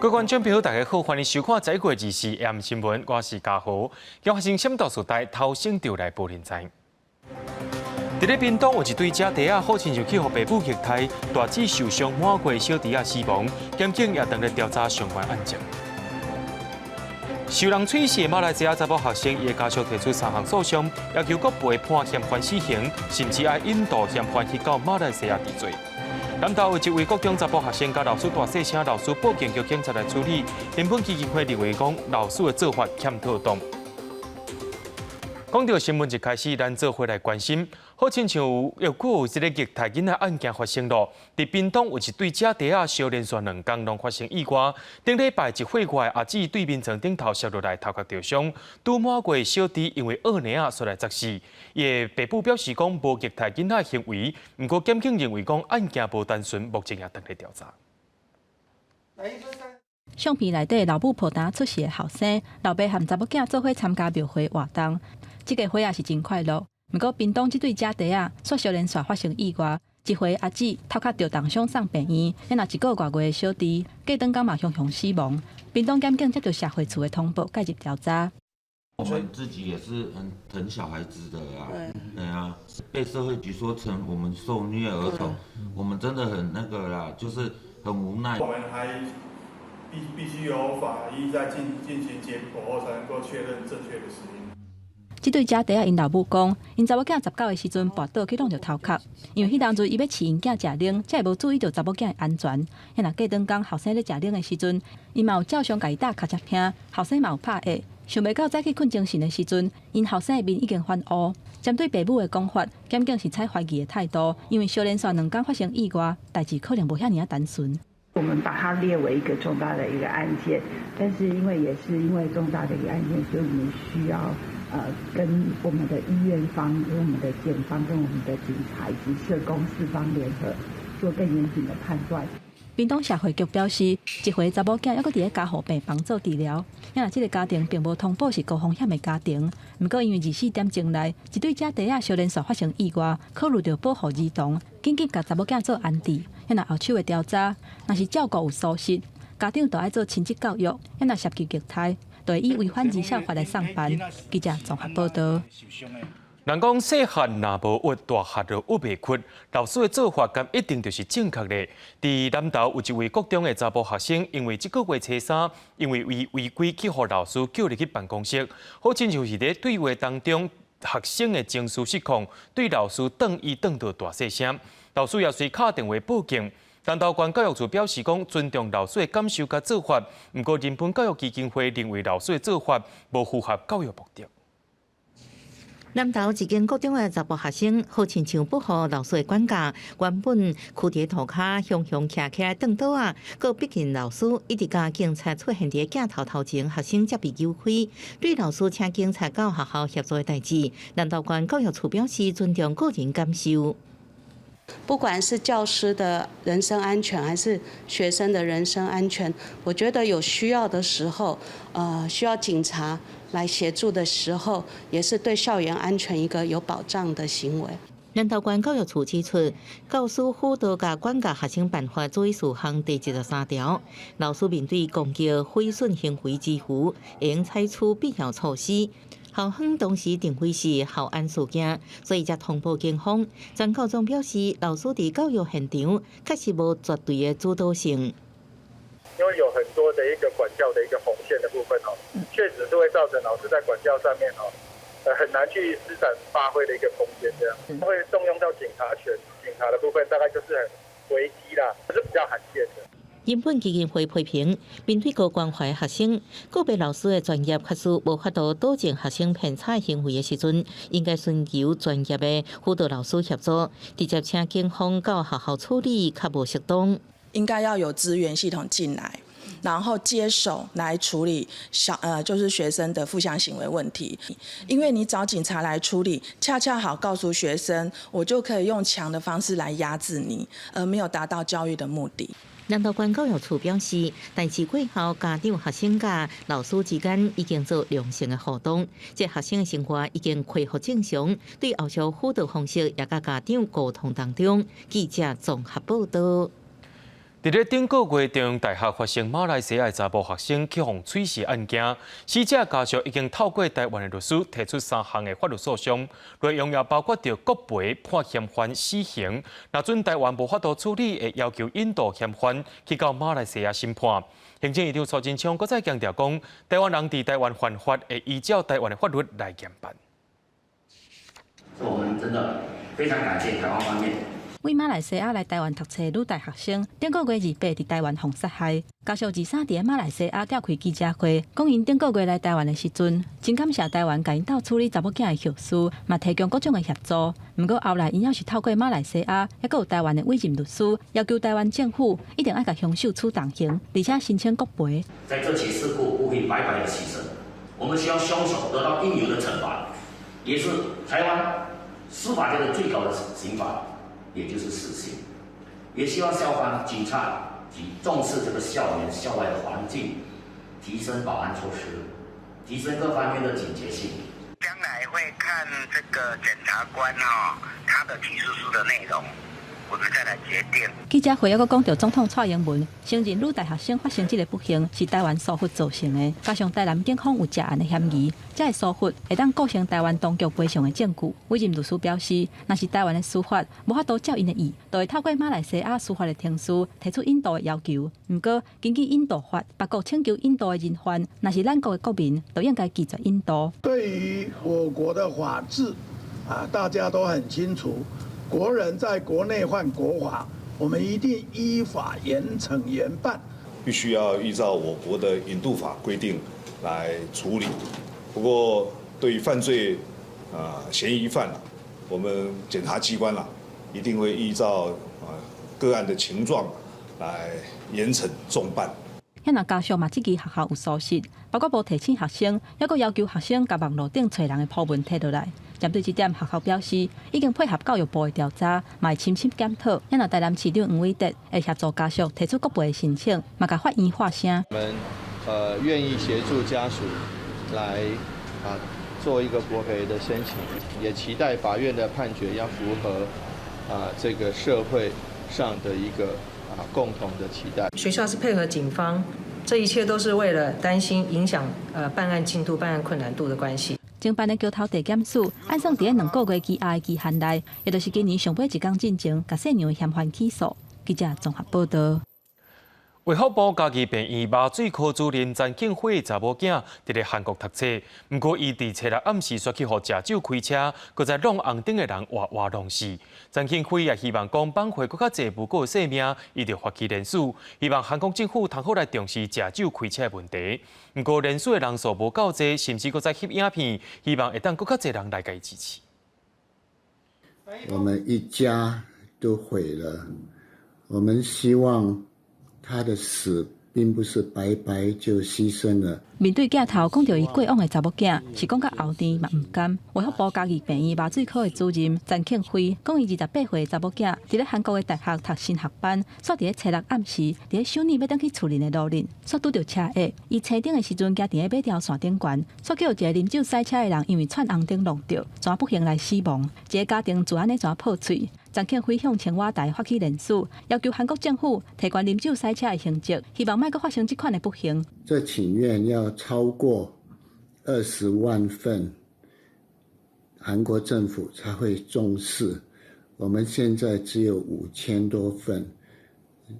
各位觀眾朋友，大家好，歡迎收看11月24 AM 新聞，我是嘉豪。今發生什麼事代頭先調來報您知。佇咧屏東有一對姐弟仔，好親像去予爸母虐待，大姊受傷滿月小弟仔死亡，檢警也正咧調查相關案件。受人喙舌馬來西亞查某學生，伊的家屬提出三項訴訟，要求國賠判嫌犯死刑，甚至愛引渡嫌犯去到馬來西亞治罪。南投有一位國中查埔學生共老師大細聲，老師報警叫警察來處理。人本基金會認為講，老師的做法欠妥當。講到新聞一開始，咱做伙來關心，好親像又閣有這個虐待囡仔案件發生咯。佇屏東有一對姐弟仔，相連續兩工攏發生意外。頂禮拜一歲外阿姊對眠床頂頭摔落來，頭殼著傷。拄滿月小弟因為僫奶仔，煞來窒死。伊的爸母表示講無虐待囡仔行為，毋過檢警認為講案件無單純，目前也正咧調查。相片內底老母抱擔出世的後生，老爸和查某囝做伙參加廟會活動。這个伙仔是真快樂，毋過屏東這對姐弟仔，煞相連續發生意外，一歲阿姊頭殼著重傷送病院，然後一個外月的小弟，過轉工嘛雄雄死亡。屏東檢警接到社會處的通報，介入調查。我們自己也是很疼小孩子的啊，對啊，被社會局說成我們受虐兒童，我們真的很那個啦，就是很無奈。我們還必須由法醫再進行解剖後，才能夠確認正確的死因。這對姐弟仔𪜶老母講，𪜶查某囝19的時陣跋倒去挵著頭殼，因為彼當陣伊欲飼𪜶囝食奶，才會無注意著查某囝的安全。若過轉工後生咧食奶的時陣，伊嘛有照常共伊打尻脊骿，後生嘛有拍下。想袂到早起睏精神的時陣，𪜶後生的面已經反烏。針對爸母的講法，檢警是採懷疑的態度，因為相連續兩工發生意外，代誌可能無遐爾仔單純。我們把它列為一個重大的一個案件，但是因為也是因為重大的一個案件，所以我們需要跟我們的醫院方、跟我們的檢方、跟我們的警察以及社工四方聯合，做更嚴謹的判斷。屏東社會局表示，一歲查某囝猶閣佇咧加護病房做治療，因為這個家庭並無通報是高風險的家庭。毋過因為24點鐘內一對姐弟仔相連續發生意外，考慮著保護兒童，緊急共查某囝做安置。若後續的調查，若是照顧有疏失，家長就愛做親職教育。若涉及虐待，就會以違反兒少法來送辦。記者綜合報道。人講細漢若無鬱，大漢就鬱袂屈。老師的做法敢一定就是正確的？佇南投有一位國中的查埔學生，因為這個月初三，因為伊違規去予老師叫入去辦公室，好親像是佇對話當中，學生的情緒失控，對老師頓伊頓到大細聲，老師也隨敲電話報警。南投縣教育處表示講尊重老師的感受佮做法，毋過人本教育基金會認為老師的做法無符合教育目的。南投一間國中的查埔學生，好親像不予老師的管教，原本趺佇塗跤，雄雄徛起來頓桌仔，閣逼近老師，一直共警察出現佇鏡頭頭前，學生才被誘開。對老師請警察到學校協助的代誌，南投縣教育處表示尊重個人感受。不管是教師的人身安全，還是學生的人身安全，我覺得有需要的時候，需要警察來協助的時候，也是對校園安全一個有保障的行為。南投縣教育處指出，教師輔導佮管教學生辦法注意事項第73條，老師面對攻擊、毀損行為之時，應採取必要措施。校方當時認為是校安事件，所以才通報警方。張校長表示，老師佇教育現場確實無絕對的主導性。因為有很多的一個管教的一個紅線的部分哦，確實是會造成老師在管教上面哦，很難去施展發揮的一個空間，這樣會動用到警察權，警察的部分大概就是很危機啦，是比較罕見的。人本基金會批評，面對高關懷學生，個別老師的專業確實無法度導正學生偏差行為的時陣，應該尋求專業的輔導老師協助，直接請警方到學校處理較無適當。應該要有資源系統進來，然後接手來處理就是學生的負向行為問題。因為你找警察來處理，恰恰好告訴學生，我就可以用強的方式來壓制你，而沒有達到教育的目的。南投縣教育處表示，代誌過後，家長、學生佮老師之間已經做良性的互動，這學生的生活已經恢復正常，對後續輔導方式也佮家長溝通當中。記者綜合報道。佇咧頂個月中央大學發生馬來西亞查埔學生去予喙噬案件，死者家屬已經透過台灣的律師提出三項的法律訴訟，內容也包括著國賠判嫌犯死刑。若準台灣無法度處理，會要求引渡嫌犯去到馬來西亞審判。行政院長蘇貞昌閣再強調講，台灣人佇台灣犯法，會依照台灣的法律來嚴辦。我們真的非常感謝台灣方面。為馬來西亞來台灣讀冊女大學生，頂個月28佇台灣予殺害。家屬23佇馬來西亞召開記者會，講𪜶頂個月來台灣的時陣，真感謝台灣共𪜶鬥處理查某囝的後事，嘛提供各種的協助。毋過後來，𪜶猶是透過馬來西亞，猶閣有台灣的委任律師，要求台灣政府一定愛共兇手處重刑，而且申請國賠。在這起事故不會白白的犧牲，我們希望兇手得到應有的懲罰，也是台灣司法界的最高的刑罰。也就是死刑，也希望校方、警察及重視這個校園校外的環境，提升保安措施，提升各方面的警覺性。將來會看這個檢察官哦，他的起訴書的內容，我們再來決定。記者會猶閣講著總統蔡英文承認女大學生發生這个不幸是台灣疏忽造成的，加上台南警方有涉案的嫌疑，這个疏忽會當構成台灣當局賠償的證據。委任律師表示，若是台灣的司法無法度照𪜶的意，就會透過馬來西亞司法的程序提出引渡的要求。毋過，根據引渡法，別國請求引渡的人犯，若是咱國的國民，就應該拒絕引渡。對於我國的法治，啊，大家都很清楚。國人在國內犯國法，我們一定依法嚴懲嚴辦。必須要依照我國的引渡法規定來處理。不過，對於犯罪啊嫌疑犯，我們檢察機關啦，一定會依照啊個案的情狀來嚴懲重辦。遐若家屬嘛，質疑學校有疏失，包括無提醒學生，猶閣要求學生共網路頂揣人的鋪文提落來。針對這點，學校表示已經配合教育部的調查，嘛會深深檢討。遐若台南市長黃偉哲會協助家屬提出國賠的申請，嘛共法院發聲。我們願意協助家屬來啊做一個國賠的申請，也期待法院的判決要符合啊這個社會上的一個啊共同的期待。學校是配合警方，這一切都是為了擔心影響辦案進度、辦案困難度的關係。偵辦的橋頭地檢署按算佇咧2個月期後的期限內，也就是今年上尾一工進前，共細娘的嫌犯起訴。記者綜合報道。衛福部嘉義病院麻醉科主任陳慶輝查某囝佇咧韓國讀冊，毋過伊佇初六暗時煞去予食酒開車，閣再挵紅燈的人活活弄死。陳慶輝也希望講挽回閣較濟無辜的性命，伊就發起連署，希望韓國政府通好來重視食酒開車的問題。毋過連署的人數無夠濟，甚至閣再翕影片，希望會當閣較濟人來共伊支持。我們一家都毀了，我們希望他的死並不是白白就犧牲了。面對鏡頭講著伊過往的查某囝，是講甲後甜嘛毋甘。衛福部嘉義病院麻醉科的主任陳慶輝講，伊28歲的查某囝，佇咧韓國的大學讀神學班，煞佇咧初六暗時，佇咧修女欲轉去厝裡的路頂，煞拄著車禍。伊青燈的時陣，行佇咧馬條線頂懸，煞去予一个啉酒駛車的人，因為竄紅燈挵著，怎不幸來死亡。一个家庭就按呢怎破碎。陳慶輝向青瓦台發起連署，要求韓國政府提懸啉酒駛車的刑責，希望莫閣發生這款的不幸。這請願要超過20萬份，韓國政府才會重視。我們現在只有5000多份，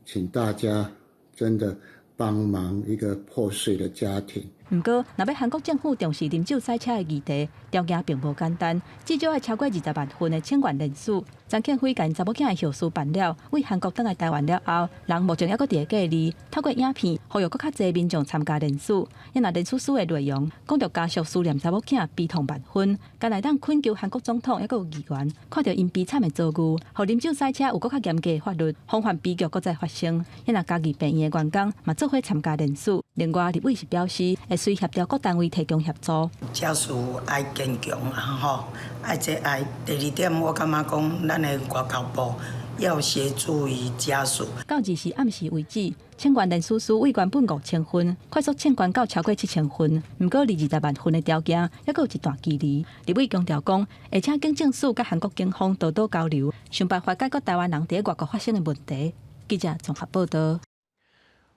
請大家真的幫忙一個破碎的家庭。毋過，若欲韓國政府重視啉酒駛車的議題，條件並無簡單，至少愛超過20萬份的請願連署。陳慶輝共𪜶查某囝的後事辦了，對韓國轉來台灣了後，人目前猶閣佇咧隔離，透過影片呼籲閣較濟民眾參加連署。啊若連署書的內容，講著家屬思念查某囝悲痛萬分，敢會當懇求韓國總統猶閣有議員，看著𪜶悲慘的遭遇，予啉酒駛車有閣較嚴格的法律，防範悲劇閣再發生。啊若嘉義病院的員工嘛做伙參加連署。另外，立委是表示會隨協調各單位提供協助。家屬愛堅強啊，吼！愛這愛第二點，我感覺講，咱的外交部要協助於家屬。到24暗時為止，請願連署書對原本5000份，快速請願到超過7000份。毋過離20萬份的條件，猶閣有一段距離。立委強調講，會請警政署佮韓國警方多多交流，想辦法解決台灣人佇外國發生的問題。記者綜合報道。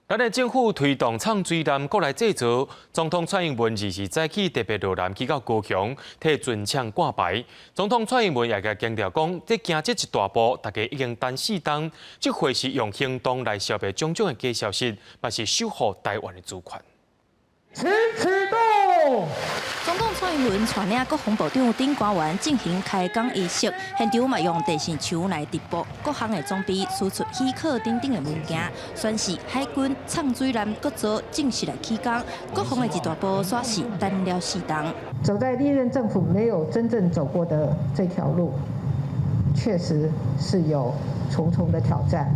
咱的政府推動摠水艦國內製造，總統蔡英文22早起特別落艦去到高雄，替船廠掛牌。總統蔡英文也共強調講，這行這一大步，大家已經等4冬，這回是用行動來消滅種種的假消息，嘛是守護台灣的主權。請啟動。總統蔡英文帶領國防部長等官員進行開工儀式，現場嘛用電視牆來直播各項的裝備，輸出許可等等的文件，宣示海軍摠水艦國造正式來起工，國防的一大步，煞是等了4冬。走在歷任政府沒有真正走過的這條路，確實是有重重的挑戰，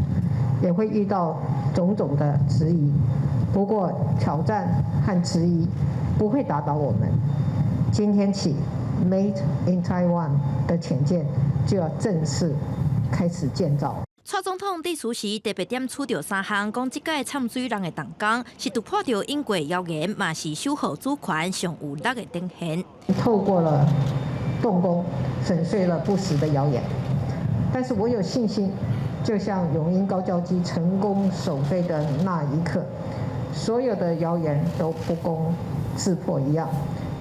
也會遇到種種的質疑。不過挑戰和質疑不會打倒我們。今天起，Made in Taiwan 的潛艦就要正式開始建造。蔡總統致辭時特別點出著三項，講這屆摠水艦的動工是突破著英國謠言，嘛是守護主權上有力的展現。透過了動工，粉碎了不實的謠言。但是我有信心，就像永鷹高教機成功首飛的那一刻，所有的謠言都不攻自破一樣。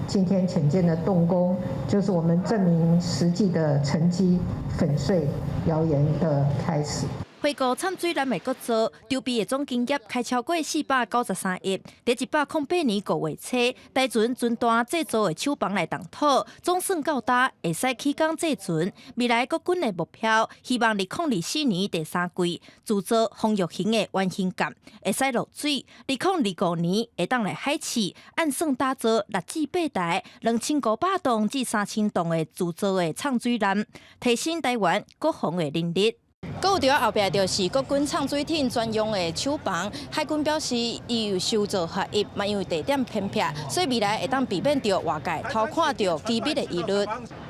今天潛艦的動工，就是我們證明實際的成績，粉碎謠言的開始。回顧摠水艦的國造，籌備的總經額開超過493億。佇108年5月初，台船船段製造的廠房來動土，總算到達會使起工製船。未來國軍的目標，希望2024年第三季鑄造防禦型的原型艦，會使落水。2025年會當來海試，按算打造6至8台2500噸至3000噸的鑄造的摠水艦，提升台灣國防的能力。閣有佇後壁就是國軍摠水艇專用的廠房。海軍表示，伊有修造協議，嘛因為地點偏僻，所以未來會當避免著外界偷看著機密的疑慮。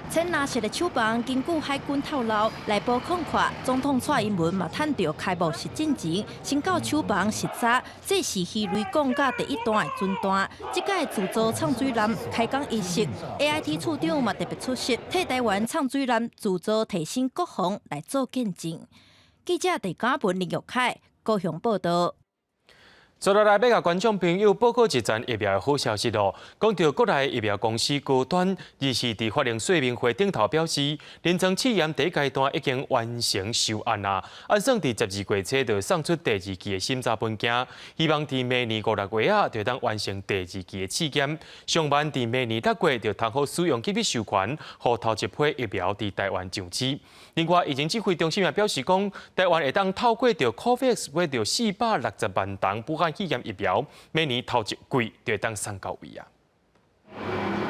淺藍色的廠房，根據海軍透露，內部擴闊。總統蔡英文嘛趁著開幕式進前，先到廠房視察，這是魚雷港佮第一段的船段。這屆鑄造摠水艦開工儀式，AIT 處長嘛特別出席，替台灣摠水艦鑄造提升國防來做見證。記者鄭嘉文、林玉凱高雄報道。接落來欲共觀眾朋友報告一則疫苗的好消息咯。講著國內疫苗公司高端，日前佇法人說明會頂頭表示，臨床試驗第一階段已經完成收案啊，按算佇12月初就送出第二期的審查文件，希望佇明年5、6月仔就當完成第二期的試驗，上慢佇明年6月就通好使用緊急授權，予頭一批疫苗佇台灣上市。另外，疫情指揮中心也表示講，台灣會當透過著 COVAX 買著460萬筒武漢肺炎疫苗，明年頭一季就會當送到位啊。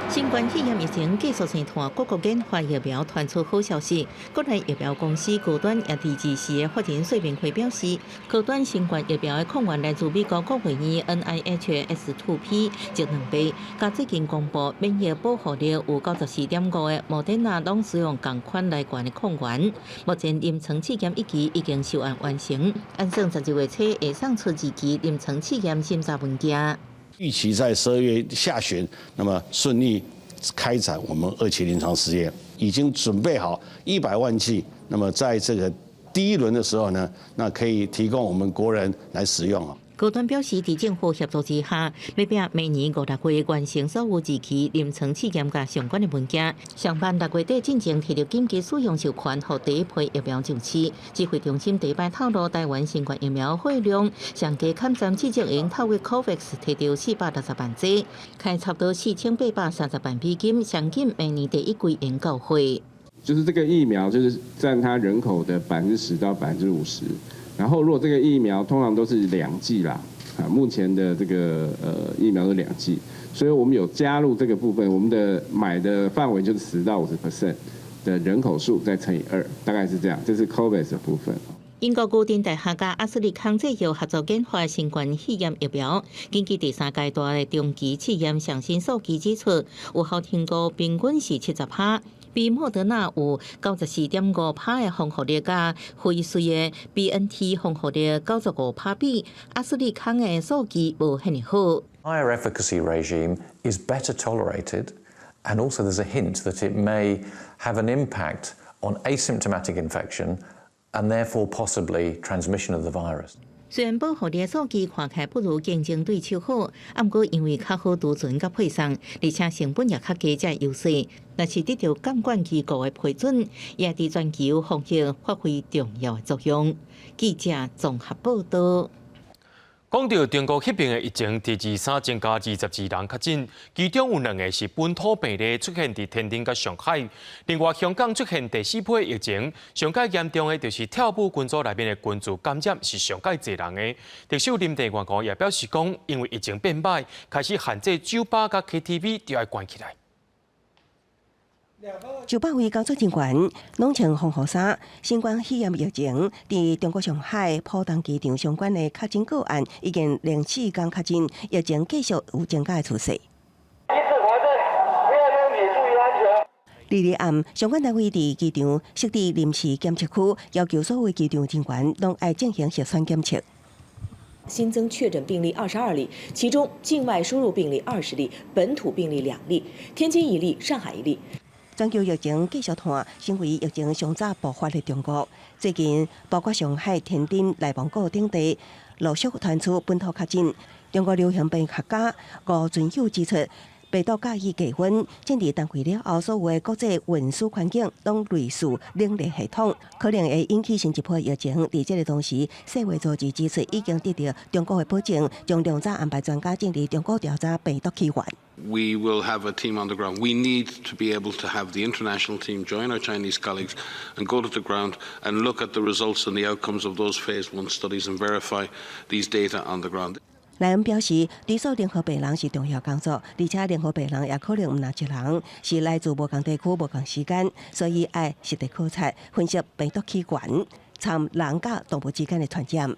新冠肺炎疫情繼續生湠，各國研發疫苗傳出好消息。國內疫苗公司高端也佇24的法人說明會表示，高端新冠疫苗的抗原來自美國國衛院 NIH S2P 這兩倍，佮最近公布免疫保護力有94.5的莫德納，攏使用仝款來源的抗原。目前臨床試驗一期已經收案完成，按算12月初會送出二期臨床試驗審查文件。預期在12月下旬，那麼順利開展我們二期臨床試驗，已經準備好100萬劑。那麼在這個第一輪的時候呢，那可以提供我們國人來使用。高端表示，佇政府協助之下，欲拼明年5、6月完成所有二期臨床試驗佮相關的文件，上慢6月底進前提著緊急使用授權，予第一批疫苗上市。指揮中心第一擺透露，台灣新冠疫苗貨量上加抗戰至少會透過 COVAX 提著460萬劑，開差不多4830萬美金，上緊明年第一季會到貨。就是這個疫苗，就是佔它人口的10%到50%。然後，如果這個疫苗通常都是兩劑啦，啊，目前的這個疫苗是兩劑，所以我們有加入這個部分，我們的買的範圍就是10到50% 的人口數再乘以2，大概是這樣，這是 COVAX 的部分。英國牛津大學佮阿斯利康製藥合作研發新冠肺炎疫苗，根據第三階段的中期試驗上新數據指出，有效程度平均是70%。比莫德納有94.5%的防護力，佮輝瑞的 BNT 防護力95%比，阿斯利康的數據無遐爾好。 Higher efficacy regime is better tolerated, and also there's a hint that it may have an impact on asymptomatic infection. and therefore possibly transmission of the virus. 雖然保護力的數據看起來不如競爭對手好，毋過因為較好儲存佮配送，而且成本也較低，才優勢。若是得著監管機構的批准，也佇全球防疫發揮重要的作用。記者綜合報道。講到中國彼爿的疫情，佇二三增加22人確診，其中有兩个是本土病例出現佇天津佮上海。另外，香港出現第四波疫情，上蓋嚴重的就是跳舞群組內面的群聚感染是上蓋濟人的。特首林鄭月娥也表示講，因為疫情變歹，開始限制酒吧佮 KTV 著愛關起來。900位工作人員攏穿防護衫。新冠肺炎疫情佇中國上海浦東機場相關的確診個案已經連四工確診，疫情繼續有增加的趨勢。禮日暗，相關單位佇機場設置臨時檢測區，要求所有機場人員攏愛進行核酸檢測。新增確診病例22例，其中境外輸入病例20例，本土病例2例，天津一例，上海一例。全球疫情繼續拖，成為疫情上早爆發的中國。最近，包括上海、天津、內蒙古等地陸續傳出本土確診。中國流行病學家吳尊友指出，病毒佮意低溫，進入冬季了後，所有的國際運輸環境攏類似冷鏈系統，可能會引起新一波疫情。佇這个同時，世衛組織指出，已經得著中國的保證，將量早安排專家進入中國調查病毒起源。 We will have a team on the ground. We need to be able to have the international team join our Chinese colleagues and go to the ground and look at the results and the outcomes of those phase one studies and verify these data on the ground. 萊恩表示，追溯任何病人是重要工作，而且任何病人也可能毋但一人，是來自無仝地區、無仝時間，所以愛實地考察分析病毒起源，尋人佮動物之間的傳染。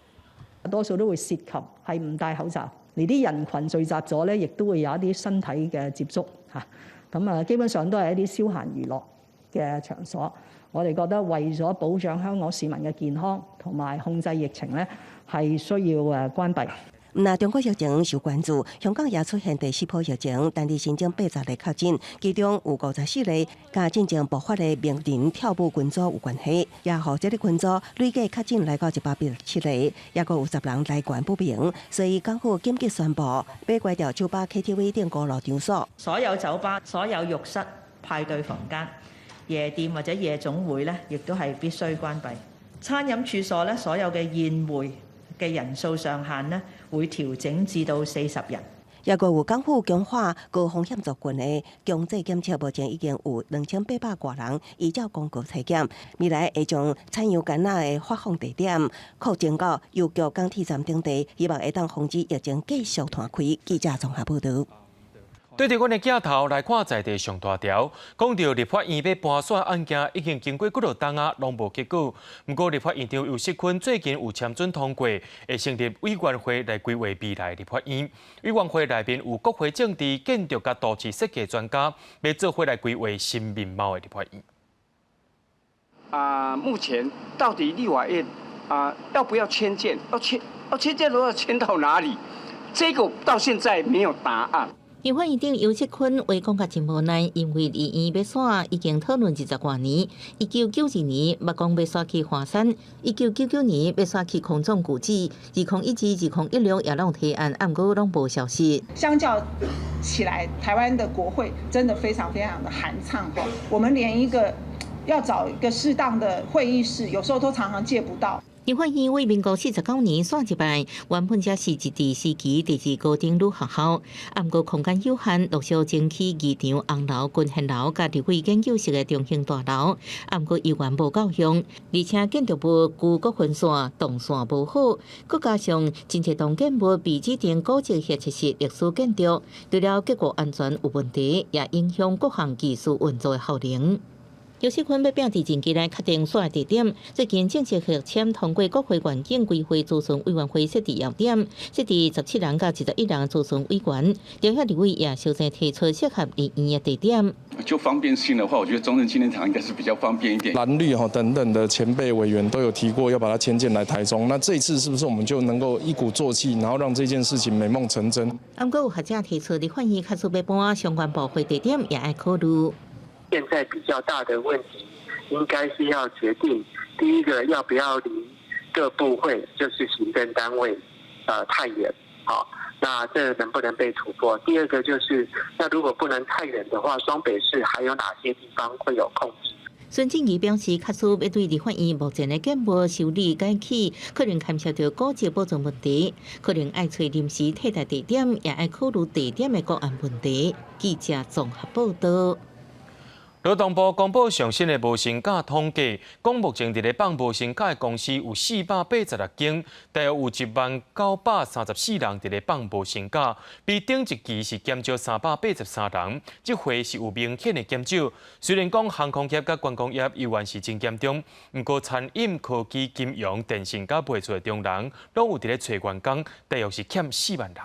多數都會涉及係唔戴口罩，而啲人群聚集咗咧，亦都會有一啲身體嘅接觸嚇。咁啊，基本上都係一啲消閒娛樂嘅場所。我哋覺得為咗保障香港市民嘅健康同埋控制疫情咧，係需要關閉。毋但中國疫情受關注，香港也出現第四波疫情，單日新增80例確診，其中有54例佮進前爆發的名人跳舞群組有關係，也予這个群組累計確診來到187例，抑閣有10人來源不明，所以港府緊急宣布，欲關掉酒吧、KTV 等娛樂場所。所有酒吧、所有浴室、派對房間、夜店或者夜總會咧，亦都係必須關閉。餐飲處所咧，所有嘅宴會嘅人數上限呢，會調整至到40人。抑閣有港府強化高風險族群的強制檢測，目前已經有2800外人依照公告採檢。未來會將採樣桿仔的發放地點擴增到郵局、港鐵站等地，希望會當防止疫情繼續湠開。記者綜合報導。對著阮的鏡頭來看，在地上大條，講著立法院欲搬選案件已經經過幾落冬啊，攏無結果。毋過立法院長游錫堃最近有簽准通過，會成立委員會來規劃未來立法院。委員會內面有國會政治、建築佮都市設計專家，欲做伙來規劃新面貌的立法院。啊，目前到底立法院啊要不要遷建？要遷建的話，遷到哪裡？這個到現在沒有答案。立法院長游錫堃話講甲真無奈，因為立院欲徙已經討論20外年。1992年嘛講欲徙去華山，1999年欲徙去空總舊址，2012、2016也攏提案，毋過攏無消息。相較起來，台灣的國會真的非常非常的寒磟吼，我們連一個要找一個適當的會議室，有時候都常常借不到。立法院為民國49年徙一擺，原本才是日治時期第二高等女學校，毋過空間有限，陸續爭起議場、紅樓、軍憲樓佮立委研究室的中興大樓，毋過猶原無夠用，而且建築物舊閣分散，動線無好，閣加上真濟棟建物被指定古蹟或者是歷史建築，除了結構安全有問題，也影響各項技術運作的效能。游錫堃欲拼佇任期內確定徙地點，最近正式核簽通過國會願景規劃諮詢委員會設置要點，設置17人到21人諮詢委員，中央立委也相繼提出適合立院的地點。就方便性的話，我覺得中正紀念堂應該是比較方便一點。藍綠哈等等的前輩委員都有提過要把它遷建來台中，那這一次是不是我們就能夠一鼓作氣，然後讓這件事情美夢成真？毋過有學者提出，立法院假使欲搬相關部會地點也愛考慮。現在比較大的問題，應該是要決定第一個要不要離各部會，就是行政單位，太遠，好，那這能不能被突破？第二個就是，那如果不能太遠的話，雙北市還有哪些地方會有空地？孫正義表示，假使欲對立法院目前的建物修理改起，可能牽涉著古蹟保存問題，可能愛揣臨時替代地點，也愛考慮地點的國安問題。記者綜合報道。勞動部公布上新的無薪假統計，講目前佇咧放無薪假的公司有486間，大約有1萬934人佇咧放無薪假，比頂一期是減少383人，這回是有明顯的減少。雖然講航空業佮觀光業猶原是真嚴重，毋過餐飲、科技、金融、電信佮賣厝的中人，攏有佇咧揣員工，大約是欠4萬人。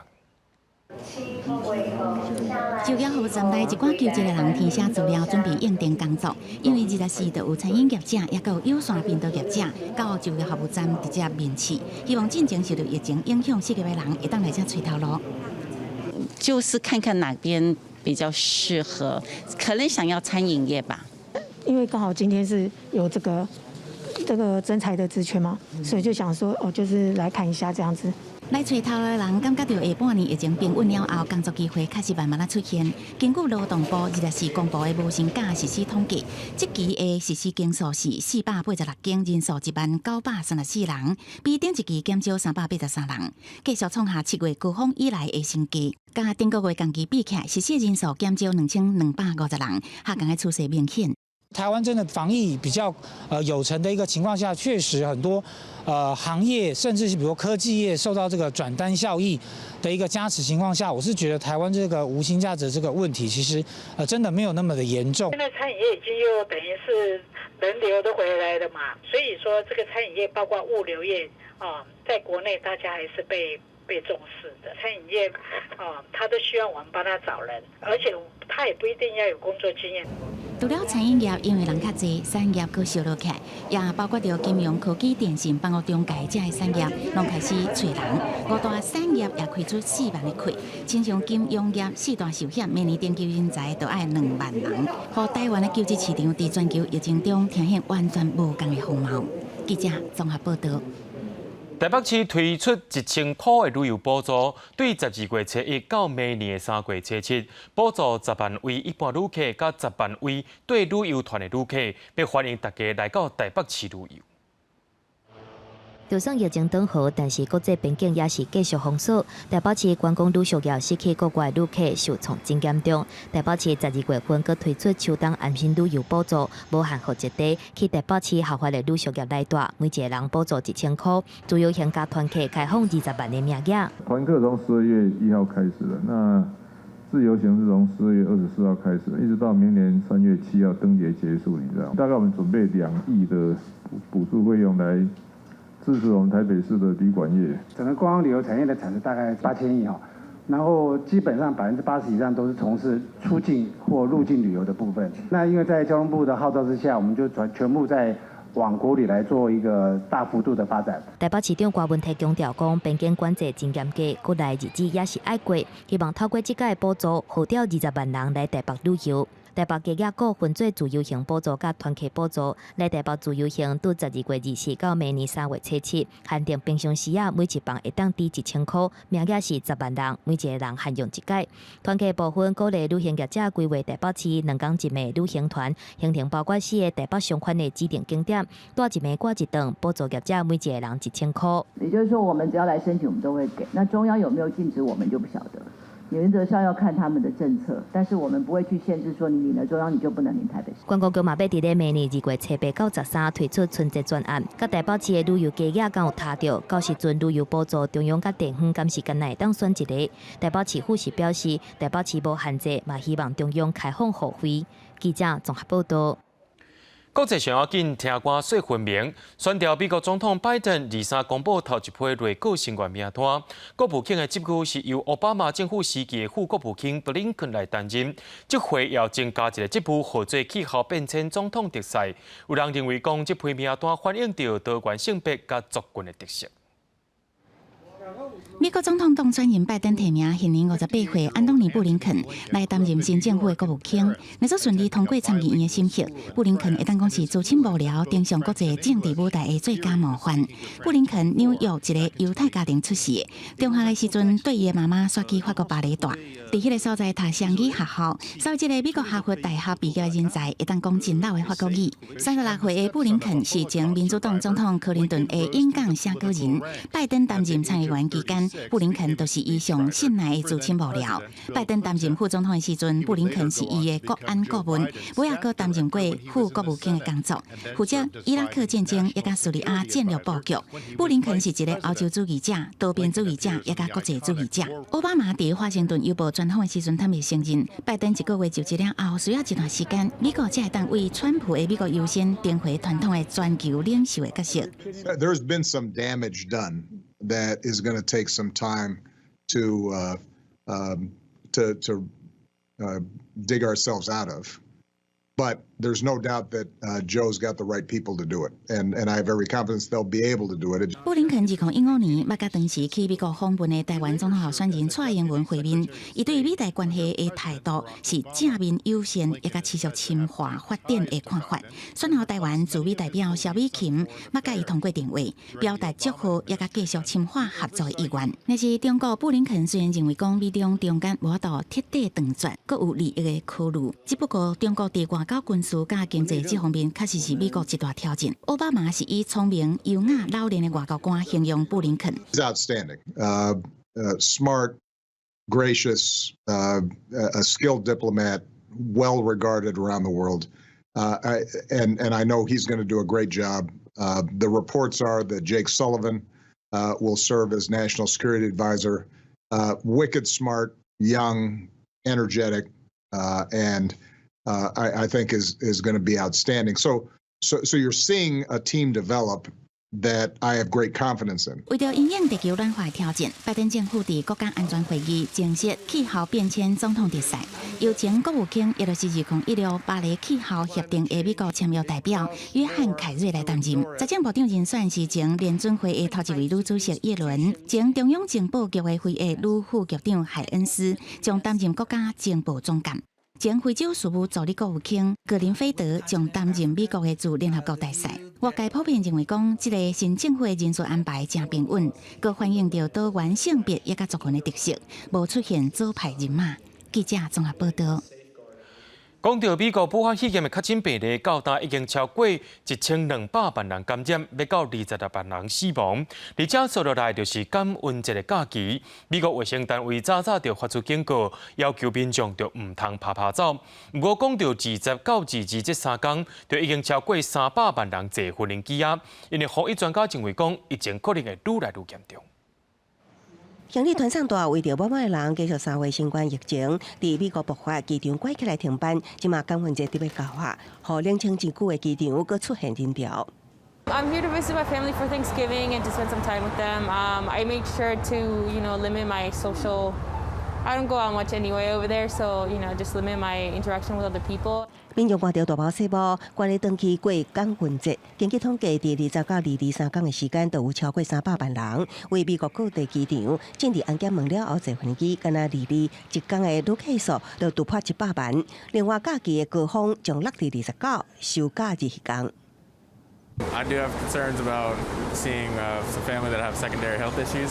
就業服務站內一寡求職的人填寫資料，準備應徵工作。因為24就有餐飲業者，抑閣有有線頻道業者到就業服務站直接面試，希望進前受著疫情影響失業的人會當來遮揣頭路。就是看看哪邊比較適合，可能想要餐飲業吧。因為剛好今天是有這個徵才的職缺嘛，所以就想說哦，就是來看一下這樣子。來揣頭路的人感覺著下半年疫情平穩了後，工作機會確實慢慢仔出現。根據勞動部24公布的無薪假實施統計，這期的實施間數是486間，人數1萬934人，比頂一期減少383人，繼續創下7月高峰以來的新低。佮頂個月同期比起來，實施人數減少2250人，下降的趨勢明顯。台灣真的防疫比較有成的一個情況下，確實很多行業，甚至是比如科技業受到這個轉單效益的一個加持情況下，我是覺得台灣這個無薪假的這個問題，其實真的沒有那麼的嚴重。現在餐飲業已經又等於是人流都回來了嘛，所以說這個餐飲業包括物流業啊，在國內大家還是被重視的。餐飲業啊，他都需要我們幫他找人，而且他也不一定要有工作經驗。除了餐飲業，因為人較濟，產業閣燒落起來，也包括著金融、科技、電信、房屋中介這个產業，攏開始揣人。五大產業也開出4萬个缺，親像金融業四大壽險，每年研究人才都愛2萬人。予台灣的求職市場佇全球疫情中呈現完全無仝的風貌。記者綜合報導。台北市推出1000箍的旅遊補助，對12月初一到明年的3月初七，補助10萬位一般旅客，佮10萬位綴旅遊團的旅客，欲歡迎大家來到台北市旅遊。就算疫情轉好，但是國際邊境也是繼續封鎖。台北市觀光旅宿業失去國外旅客受創真嚴重。台北市12月份閣推出秋冬安心旅遊補助，無限戶籍地去台北市合法的旅宿業來蹛，每一个人補助1000箍。自由行佮團客開放20萬的名額。團客從12月1號開始的，那自由行是從12月24號開始，一直到明年3月7號燈節結束，你知道？大概我們準備2億的補助費用來支持我們台北市的旅館業。整個觀光旅遊產業的產值大概8000億哈，然後基本上80%以上都是從事出境或入境旅遊的部分。那因為在交通部的號召之下，我們就全部在往國旅來做一個大幅度的發展。台北市長柯文哲強調講，邊境管制真嚴格，國內日子也是愛過，希望透過這個補助，號召20萬人來台北旅遊。台北加額閣分做自由行補助佮團客補助，來台北自由行對12月24到明年3月初七，限定平常時啊，每一房會當支1000箍，名額是10萬人，每一个人限用一擺。團客部分鼓勵旅行業者規劃台北市2工一暝旅行團，行程包括四个台北相關的指定景點，蹛一暝掛一頓，補助業者每一个人1000箍。也就是說，我們只要來申請，我們都會給。那中央有沒有禁止，我們就不曉得。原則上要看他們的政策，但是我們不會去限制說你領了中央你就不能領台北市。觀光局嘛欲佇咧明年2月初8到13推出春節專案，佮台北市的旅遊加額敢有疊著？到時陣旅遊補助中央佮地方敢是干焦會當選一个？台北市府是表示，台北市無限制，嘛希望中央開放互惠。記者綜合報導。國際上要緊，聽歌說分明，選調美國總統拜登23公布頭一批內閣成員名單。國務卿的職務是由奧巴馬政府時期的副國務卿布林肯來擔任。這回又增加一个職務，號做氣候變遷總統特使。有人認為講，這批名單反映著多元性別佮族群的特色。美國總統當選人拜登提名現年58歲安東尼布林肯來擔任新政府的國務卿，若說順利通過參議院的審核，布林肯會當講是資深幕僚登上國際政治舞台的最佳模範。布林肯紐約一个猶太家庭出世，中學的時陣綴伊的媽媽徙去法國巴黎蹛，佇彼个所在讀雙語學校，所以這个美國哈佛大學畢業的人才會當講真溜的法國語。36歲的布林肯是前民主黨總統克林頓的演講寫稿人，拜登擔任參議員期間，布林肯就是伊上信賴的資深幕僚。拜登擔任副總統的時陣，布林肯是伊的國安顧問，尾仔閣擔任過副國務卿的工作，負責伊拉克戰爭以及敘利亞戰略布局。布林肯是一个歐洲主義者、多邊主義者，以及國際主義者。奧巴馬佇華盛頓郵報專訪的時陣，坦白承認，拜登一個月就職了後，需要一段時間，美國才會當為川普的美國優先顛回傳統的全球領袖的角色。 There's been some damage done that is going to take some time to dig ourselves out of. But there's no doubt that Joe's got the right people to do it, and I have every confidence they'll be able to do it. 布林肯2015年捌佮當時去美國訪問的台灣總統候選人蔡英文會面，伊對美台關係的態度是正面友善，以及持續深化發展的看法。選後台灣駐美代表蕭美琴捌佮伊通過電話，表達祝賀，以及繼續深化合作的意願。但是中國布林肯雖然認為講美中中間無法度徹底斷絕，閣有利益的考慮，只不過中國佇外交軍事佮經濟這方面確實是美國一大挑戰。奧巴馬是以聰明、優雅、老練的外交官形容布林肯。 He's outstanding, smart, gracious, a skilled diplomat, well regarded around the world. And I know he's going to do a great job. The reports are that Jake Sullivan will serve as national security advisor. Wicked smart, young, energetic, and I think is going to be outstanding. So you're seeing a team develop that I have great confidence in. 為著因應地球暖化挑戰，拜登政府佇國家安全會議增設氣候變遷總統特使，由前國務卿，也就是2016巴黎氣候協定的美國簽約代表約翰凱瑞來擔任。財政部長人選是前聯準會的頭一位女主席葉倫，前中央情報局的非裔女副局長海恩斯將擔任國家情報總監。前非洲事務助理國務卿格林菲德將擔任美國的駐聯合國大使。外界普遍認為講，這个新政府的人事安排誠平穩，閣反映著多元性別以及族群的特色，無出現左派人馬。記者綜合報道。講到美國武漢肺炎的確診病例，到今已經超過1200萬人感染，欲到26萬人死亡。而且接落來就是感恩節的假期，美國衛生單位早早就發出警告，要求民眾就毋通趴趴走。毋過講到20到22這3工，就已經超過300萬人坐無人機啊！因為防疫專家認為講，疫情可能會愈來愈嚴重。行李傳送帶為著滿滿的人繼續3月新冠疫情，佇美國爆發，機場關起來停班，這馬感恩節特別到啊，予冷清真久的機場閣出現人潮。 I'm here to visit my family for Thanksgiving and to spend some time with them. I make sure to limit my social. I don't go out much anyway over there, so just limit my interaction with other people. 民眾掛著大包細包，趕咧轉去過感恩節。根據統計，佇20到22三工的時間，就有超過300萬人為美國各地機場進入安檢門了後坐飛機，敢若22一工的旅客數就突破100萬。另外，假期的高峰將落佇29，收假日彼工。 I do have concerns about seeing some family that have secondary health issues.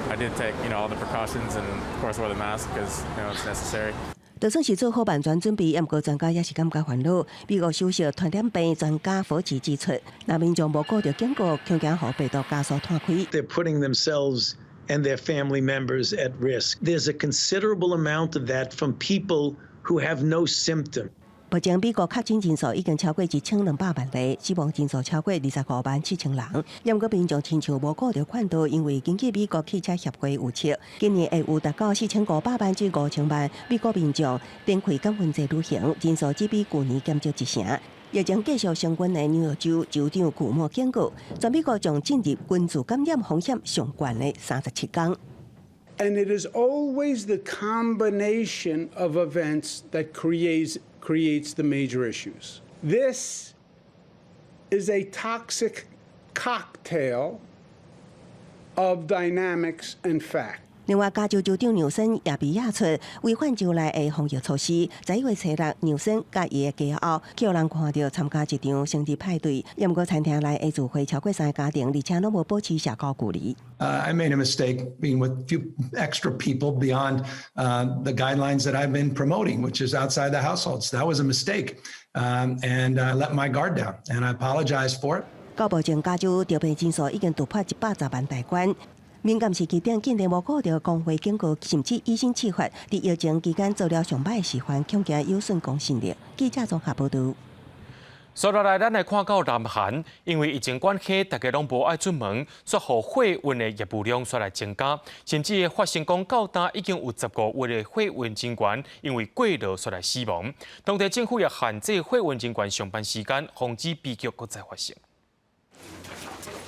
I did take all the precautions and of course wear the mask because it's necessary. 就算是做好萬全準備，毋過專家也是感覺煩惱。美國首席傳染病專家福奇指出，若民眾無顧著警告，恐驚予病毒加速湠開。 They're putting themselves and their family members at risk. There's a considerable amount of that from people who have no symptom. 目前美國確診人數已經超過1200萬例，死亡人數超過25萬7千人。毋過民眾親像無顧著勸導，因為根據美國汽車協會預測，今年會有達到4500萬至5000萬美國民眾展開感恩節旅行，人數只比舊年減少一成。疫情繼續升溫的紐約州州長庫莫警告，全美國將進入群聚感染風險上懸的37工。 And it is always the combination of events that creates the major issues. This is a toxic cocktail of dynamics and fact. 另外，加州州長紐森也被指出違反州內的防疫措施。11月初六，紐森佮伊的家後，予人看著參加一場生日派對，毋過餐廳內的聚會超過三个家庭，而且攏無保持社交距離。 I made a mistake being with a few extra people beyond the guidelines that I've been promoting, which is outside the households. That was a mistake, and I let my guard down, and I apologize for it. 到目前，加州著病人數已經突破110萬大關。敏感時期頂，竟然無顧著工會警告，甚至以身試法，佇疫情期間做了上䆀的示範，恐驚有損公信力。記者綜合報導。接落來，咱來看到南韓，因為疫情關係，大家攏無愛出門，煞予貨運的業務量煞來增加，甚至發生講到今已經有15位的貨運人員因為過勞煞來死亡。當地政府也限制貨運人員上班時間，防止悲劇閣再發生。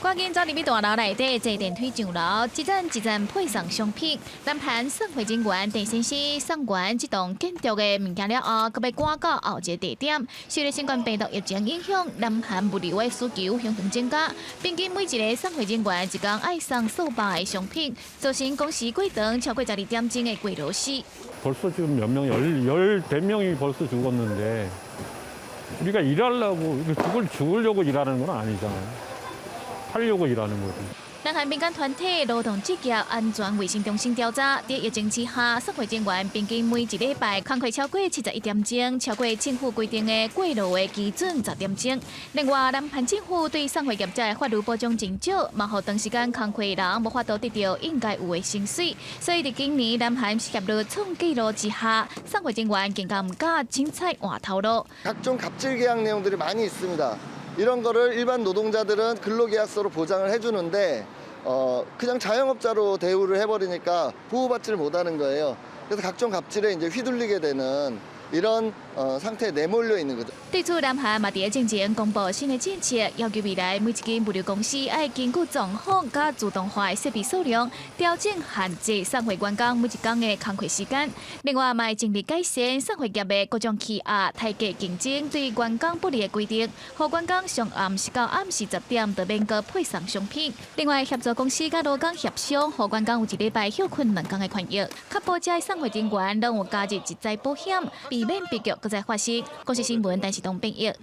趕緊走入去大樓內底，坐電梯上樓，一層一層配送商品。南韓送貨人員鄭先生送完這棟建築的物件了後，閣欲趕到後一个地點。受著新冠病毒疫情影響，南韓物流的需求向向增加，平均每一个送貨人員一工愛送數百个商品，造成工時過長，超過12點鐘的過勞死。 벌써 지금 몇 명, 열, 열댓 명이 벌써 죽었는데 우리가 일하려고 죽으려고 일하는 건 아니잖아요. 살려고 일하는 거지. 南韓民間團體勞動職業安全衛生中心調查，佇疫情之下，送貨人員平均每一禮拜工課超過71點鐘，超過政府規定的過勞的基準10點鐘。另外，南韓政府對送貨業者的法律保障真少，嘛予長時間工課的人無法度得著應該有的薪水。所以，佇今年南韓失業率創紀錄之下，送貨人員更加毋敢凊彩換頭路。 각종 갑질 계약 내용들이 많이 있습니다. 이런 거를 일반 노동자들은 근로계약서로 보장을 해주는데 그냥 자영업자로 대우를 해버리니까 보호받지를 못하는 거예요. 그래서 각종 갑질에 이제 휘둘리게 되는 이런 상태에 내몰려 있는 거죠. 對此，南韓嘛佇咧進前公布新的政策，要求未來每一間物流公司愛根據狀況佮自動化的設備數量，調整限制送貨員工每一工的工課時間。另外，嘛會盡力改善送貨業的各種欺壓、抬價競爭對員工不利的規定，予員工上暗時到暗時10點就免閣配送商品。另外，協助公司佮勞工協商，予員工有一禮拜歇睏兩工的權益，確保這送貨人員攏有加入職災保險，避免悲劇閣再發生。公視新聞，陳時東編譯。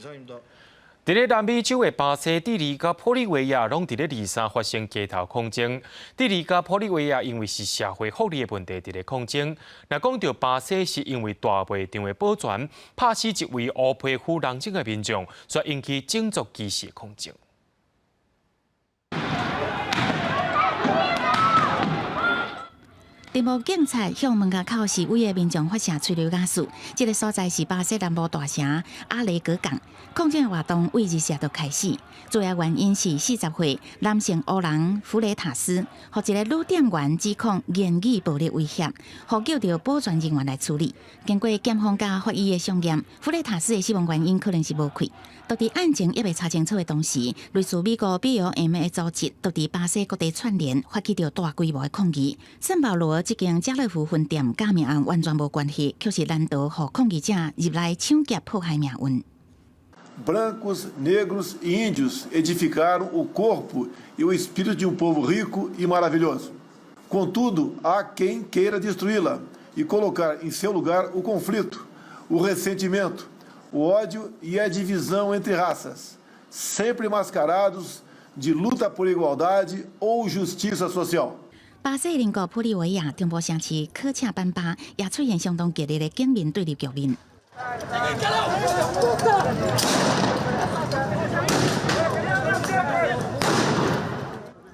佇咧南美洲的巴西、智利佮玻利維亞，攏佇咧二三發生街頭抗爭。智利佮玻利維亞因為是社會福利的問題，佇咧抗爭。若講著巴西，是因為大賣場的保全拍死一位烏皮膚人種的民眾，所以引起種族歧視抗爭。鎮暴警察向門閘口示威的民眾發射催淚瓦斯。這个所在是巴西南部大城阿雷格港。抗爭活動對二四就開始，主要原因是40歲男性烏人弗雷塔斯，予一个女店員指控言語暴力威脅，呼叫著保全人員來處理。經過檢方佮法醫的相驗，弗雷塔斯的死亡原因可能是無氣。就佇案情猶未查清楚的同時，類似美國 BLM 的組織，就佇巴西各地串聯，發起著大規模的抗議。聖保羅這間家樂福分店佮命案完全無關係，卻是難逃予抗議者入來搶劫破壞命運。 Brancos, negros e índios edificaram o corpo e o espírito de um povo rico e maravilhoso. Contudo, há quem queira destruí-la e colocar em seu lugar o conflito, o ressentimento, o ódio e a divisão entre raças, sempre mascarados de luta por igualdade ou justiça social. 巴西鄰國玻利維亞中部城市科恰班巴也出現相當激烈的警民對立局面。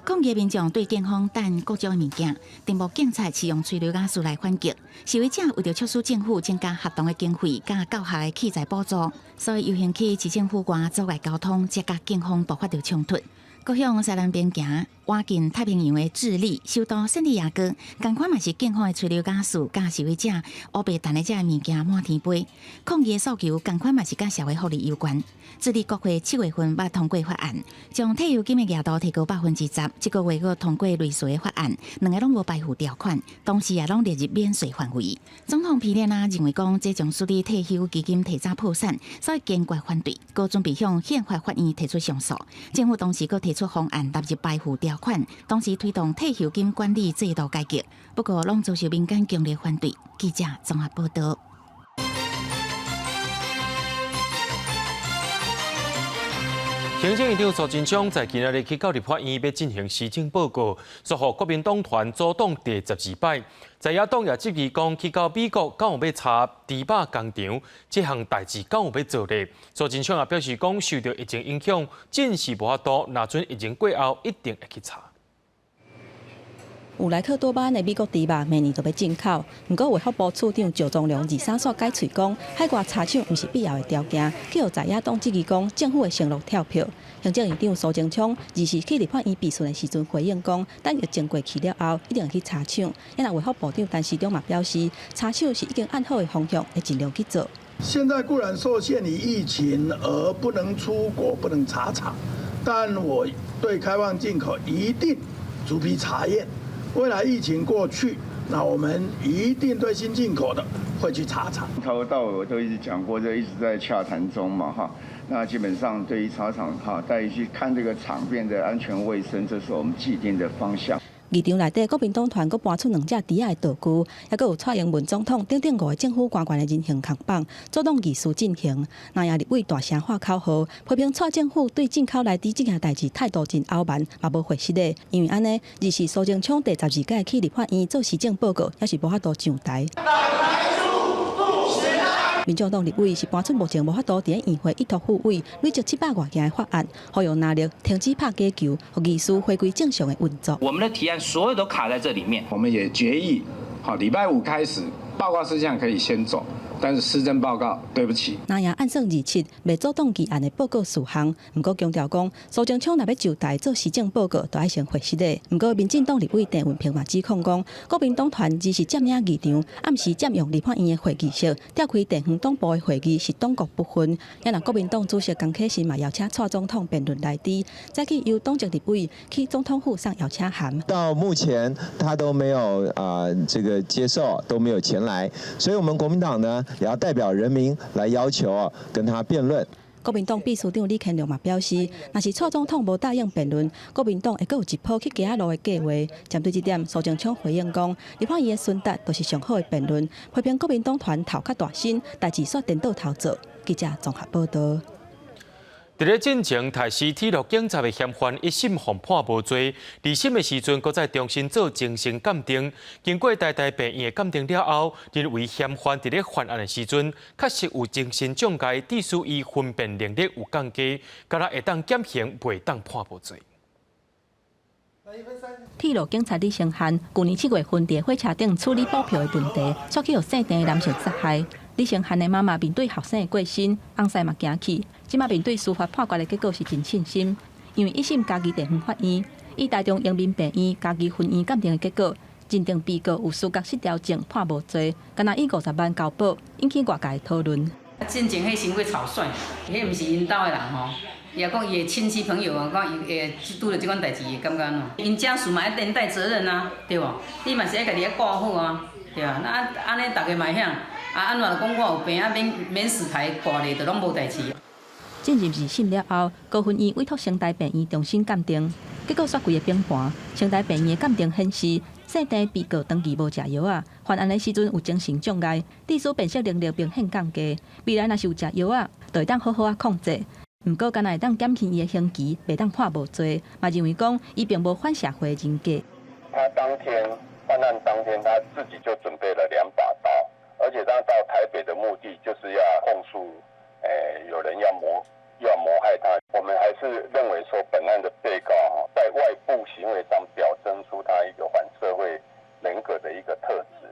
抗議民眾對警方擲各種物件，鎮暴警察使用催淚瓦斯來反擊。示威者為著促使政府增加學童的經費佮教學的器材補助，所以遊行去市政府外阻礙交通，才佮警方爆發著衝突。閣向西南邊行，倚近太平洋的智利首都聖地亞哥，仝款嘛是警方的催淚瓦斯，佮示威者烏白擲的這个物件滿天飛。抗議的訴求仝款嘛是佮社會福利有關。智利國會7月份捌通過法案，將退休金的額度提高10%。這个月閣通過類似的法案，兩个攏無排富條款，同時也攏列入免稅範圍。總統皮涅拉認為講，這將使得退休基金提早破產，所以堅決反對，閣準備向憲法法院提出上訴。政府當時閣提出方案納入排富條款。款，同時推動退休金管理制度改革。不過，攏遭受民間強烈反對。記者綜合報道。行政院長蘇貞昌在今仔日去到立法院欲進行施政報告，煞予國民黨團阻擋第十二擺。在野黨也質疑講，去到美國敢有欲查豬肉工廠這項代誌敢有欲做咧？蘇貞昌也表示講，受著疫情影響，真是無法度，若準疫情過後，一定會去查。有萊克多巴胺的美國豬肉明年就欲進口，毋過衛福部次長趙宗龍二三煞改喙講，海外查廠毋是必要的條件，去予在野黨質疑講政府的承諾跳票。行政院長蘇貞昌二四去立法院備詢的時陣回應講，等疫情過去了後，一定會去查廠。啊若衛福部長陳時中嘛表示，查廠是已經按好的方向，會盡量去做。現在固然受限於疫情而不能出國、不能查廠，但我對開放進口一定逐批查驗。未來疫情過去，那我們一定對新進口的會去查廠。從頭到尾我都一直講過，就一直在洽談中嘛，哈。那基本上對於查廠，哈，帶去看這個廠變的安全衛生，這是我們既定的方向。議場內底，國民黨團閣搬出兩隻豬仔的道具，抑閣有蔡英文總統等等五个政府官員的人形扛棒，阻擋議事進行。那也立委大聲喊口號，批評蔡政府對進口萊豬這件代誌態度真傲慢，嘛無會實的。因為按呢，二四蘇貞昌第十二屆去立法院做施政報告，猶是無法度上台。民眾黨立委是搬出目前無法度佇咧院會依託付委累積七百外件的法案，呼籲拿力停止拍假球，予議事回歸正常的運作。我們的提案所有都卡在這裡面。我們也決議，好，禮拜五開始報告事項可以先走。但是施政報告，對不起。那也按算二七袂阻擋議案的報告事項，毋過強調講，蘇貞昌若欲就台做施政報告，就愛先回實的。毋過民進黨立委鄭運鵬嘛指控講，國民黨團只是佔領議場，暗時佔用立法院的會議室，調開地方黨部的會議是黨國不分。也若國民黨主席江啟臣嘛邀請蔡總統辯論萊豬，再去由黨籍立委去總統府送邀請函。到目前他都沒有這個接受，都沒有前來，所以我們國民黨呢，也要代表人民來要求跟他辯論。國民黨秘書長李乾龍嘛表示，若是蔡總統無答應辯論，國民黨會閣有一波去街仔路的計劃。針對這點，蘇貞昌回應講，立法院的詢答就是上好的辯論，批評國民黨團頭較大身，代誌煞顛倒頭做。記者綜合報道。佇咧進前，台視鐵路警察的嫌犯一審予判無罪，二審的時陣，閣再重新做精神鑑定。經過台大病院的鑑定了後，認為嫌犯佇咧犯案的時陣，確實有精神障礙，致使伊分辨能力有降低，敢若會當減刑，袂當判無罪。鐵路警察李承翰，舊年七月份佇火車頂處理補票的問題，煞去予姓鄭的男性殺害。李承翰的媽媽面對後生的過身，翁婿嘛驚去。這馬面對司法判決的結果是真慶幸，因為一審嘉義地方法院以台中榮民病院嘉義分院鑑定的結果，認定被告有思覺失調症，判無罪，敢若以五十萬交保，引起外界討論。進前彼傷過草率，彼毋是𪜶兜的人吼，伊也講伊的親戚朋友啊，講伊會拄著這款代誌會感覺按怎？𪜶家屬嘛愛連帶責任啊，對無？你嘛是愛家己愛顧好啊，對啊。那按呢，逐家嘛會曉，啊按怎就講我有病啊，免免死牌掛咧，就攏無代誌。進入二審了後，高分院委託成大病院重新鑑定，結果煞規个崩盤。成大病院的鑑定顯示，姓鄭被告長期無食藥仔，犯案的時陣有精神障礙，致使辨識能力明顯降低。未來若是有食藥仔，就會當好好仔控制。毋過，敢若會當減輕伊的刑期，袂當判無罪，嘛認為講伊並無反社會人格。他當天犯案當天，他自己就準備了兩把刀，而且他到台北的目的就是要控訴，有人要謀害他。我們還是認為說，本案的被告在外部行為上表徵出他一個反社會人格的一個特質。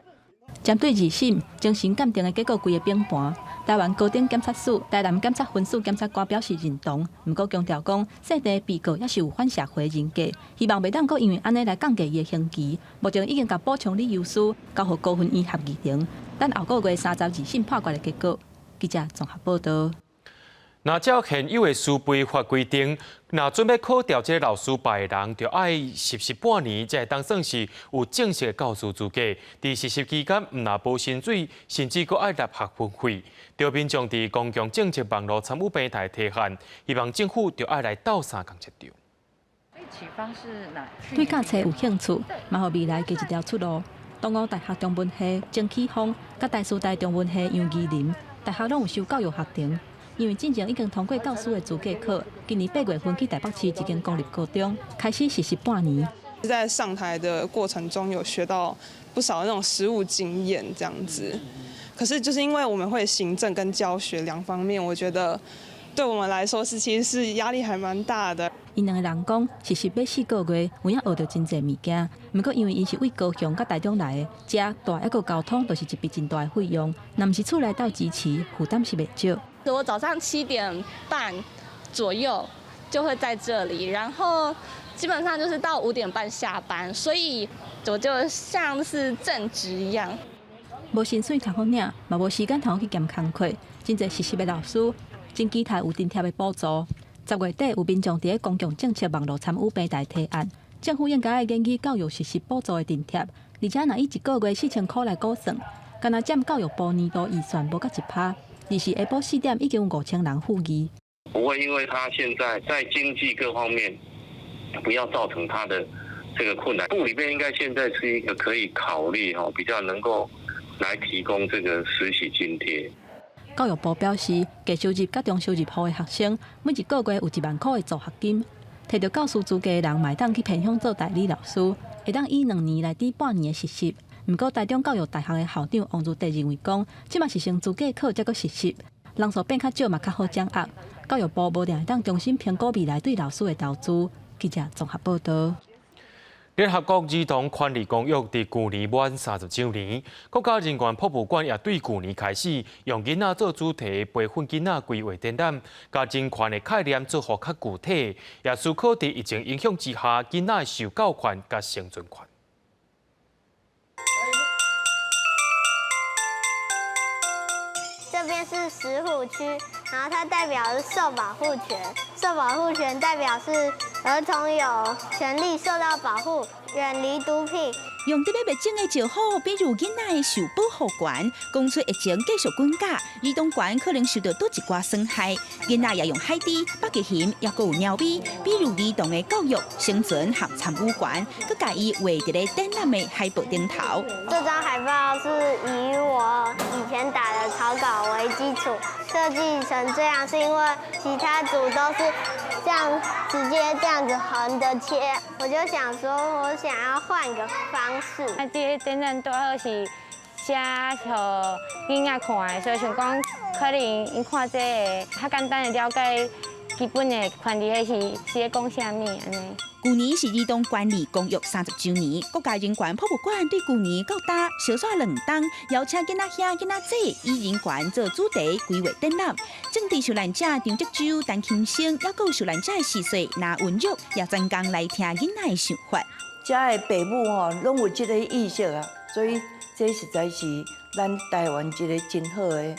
針對二審精神鑑定的結果，規个崩盤。台灣高等檢察署、台南檢察分署檢察官表示認同，毋過強調講，姓鄭被告猶是有反社會人格，希望袂當閣因為按呢來降低伊的刑期。目前已經共補充理由書交予高分院合議庭，等後個月三十二審判決的結果。記者綜合報道。若照現有的師培法規定，若準備考調這个老師牌的人，就愛實習半年，才會當算是有正式的教師資格。佇實習期間，毋若無薪水，甚至閣愛納學分費。著民眾佇公共政策網路參與平台提案，希望政府著愛來鬥相共這著。對教冊有興趣，嘛予未來加一條出路。東吳大學中文系曾啟峰，佮台師大中文系楊宜琳，大學攏有修教育學程。因為進前已經通過教師的資格考，今年八月份去台北市一間公立高中開始實習半年。在上台的過程中，有學到不少那種實務經驗，這樣子。可是就是因為我們會行政跟教學兩方面，我覺得對我們來說是其實是壓力還蠻大的。𪜶兩個人講，實習欲四個月，有影學著真濟物件。毋過因為𪜶是為高雄佮台中來的，遮大一個交通就是一筆真大的費用。若毋是厝內鬥支持，負擔是袂少。我早上7點半左右就會在這裡，然後基本上就是到5點半下班，所以我就像是正職一樣。無薪水通好領，嘛無時間通好去兼工課。真濟實習的老師真期待有津貼的補助。10月底有民眾佇咧公共政策網路參與平台提案，政府應該愛研究教育實習補助的津貼，而且若以一個月4000箍來估算，敢若佔教育部年度預算無到1%。而是下晡4點已經有5000人附議。不會，因為他現在在經濟各方面，不要造成他的這個困難。部裡面應該現在是一個可以考慮吼，比較能夠來提供這個實習津貼。教育部表示，低收入佮中收入戶的學生，每一個月有1萬箍的助學金。提著教師資格的人，嘛會當去偏鄉做代理老師，會當以2年來抵半年的實習。毋過，台中教育大學的校長王如德認為講，這馬是先資格考，才閣實習，人數變較少嘛，較好掌握。教育部無定會當重新評估未來對老師的投資。記者綜合報道。聯合國兒童權利公約佇舊年滿30週年，國家人權博物館也對舊年開始用囡仔做主題培訓囡仔規劃展覽，共人權的概念做予較具體，也思考佇疫情影響之下，囡仔的受教權佮生存權。這邊是石虎區，然後它代表是受保護權，受保護權代表是兒童有權利受到保護，遠離毒品。用佇咧欲種的石虎，比如囡仔的受保護權，講出疫情繼續滾價，兒童權可能受著佗一寡損害。囡仔也用海豬、北極熊，抑閣有貓咪，比如兒童的教育、生存和參與權，閣共伊畫佇咧展覽的海報頂頭。這張海報是以我以前打的草稿為基礎設計成這樣，是因為其他組都是這樣直接這樣子橫的切，我就想說，我想要換個方式。啊，這个展覽拄好是寫予囡仔看的，所以想講可能𪜶看這个較簡單的了解基本的權利，彼是咧講啥物按呢。舊年是兒童權利公約30週年，國家人權博物館對舊年到今，相紲2冬，邀請囡仔兄、囡仔姊以人權做主題規劃展覽。政治受難者張竹洲、陳金生，抑閣有受難者的四歲林文玉，也專工來聽囡仔的想法。遮的爸母吼，攏有這個意識啊，所以這實在是咱台灣一個真好的、